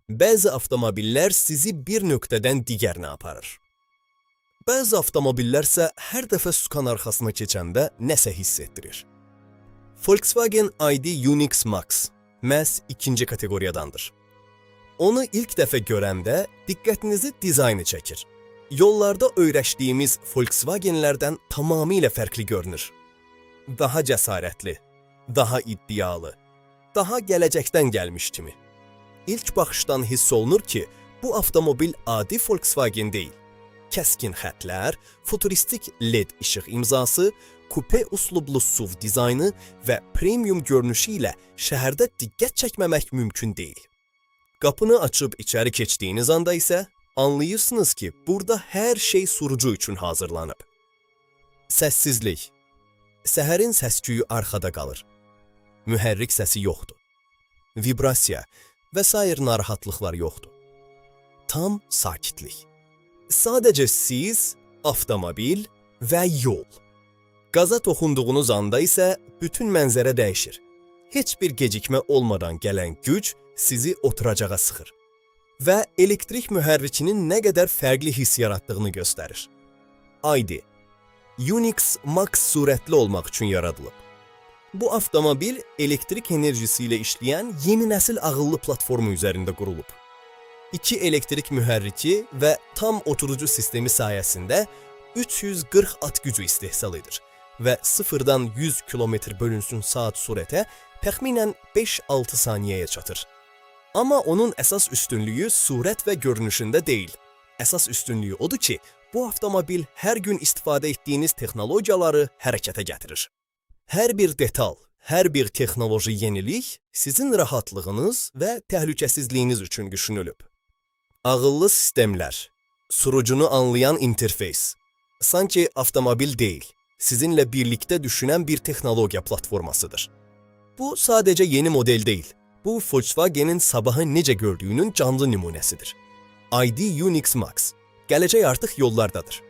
Bəzi avtomobillər sizi bir nöqtədən digərinə aparır. Bəzi avtomobillər isə hər dəfə sukan arxasına keçəndə nəsə hiss etdirir. Volkswagen ID Unix Max məhz ikinci kateqoriyadandır. Onu ilk dəfə görəndə diqqətinizi dizaynı çəkir. Yollarda öyrəşdiyimiz Volkswagenlərdən tamamilə fərqli görünür. Daha cəsarətli, daha iddialı, daha gələcəkdən gəlmiş kimi. İlk baxışdan hiss olunur ki, bu avtomobil adi Volkswagen deyil. Kəskin xətlər, futuristik LED işıq imzası, kupe üslublu SUV dizaynı və premium görünüşü ilə şəhərdə diqqət çəkməmək mümkün deyil. Qapını açıb içəri keçdiyiniz anda isə anlayırsınız ki, burada hər şey sürücü üçün hazırlanıb. Səssizlik. Səhərin səs-küyü arxada qalır. Mühərrik səsi yoxdur. Vibrasiya və sair narahatlıqlar yoxdur. Tam sakitlik. Sadəcə siz, avtomobil və yol. Qaza toxunduğunuz anda isə bütün mənzərə dəyişir. Heç bir gecikmə olmadan gələn güc sizi oturacağa sıxır və elektrik mühərrikinin nə qədər fərqli hiss yaratdığını göstərir. ID Unix Max sürətli olmaq üçün yaradılıb. Bu avtomobil elektrik enerjisi ilə işləyən yeni nəsil ağıllı platformu üzərində qurulub. İki elektrik mühərriki və tam oturucu sistemi sayəsində 340 at gücü istehsal edir və sıfırdan 100 km bölünsün saat sürətə təxminən 5-6 saniyəyə çatır. Amma onun əsas üstünlüyü sürət və görünüşündə deyil. Əsas üstünlüyü odur ki, bu avtomobil hər gün istifadə etdiyiniz texnologiyaları hərəkətə gətirir. Hər bir detal, hər bir texnoloji yenilik sizin rahatlığınız və təhlükəsizliyiniz üçün düşünülüb. Ağıllı sistemlər, sürücünü anlayan interfeys. Sanki avtomobil deyil, sizinlə birlikdə düşünən bir texnologiya platformasıdır. Bu sadəcə yeni model deyil. Bu Volkswagen'in sabahı necə gördüyünün canlı nümunəsidir. ID Unix Max. Gələcək artıq yollardadır.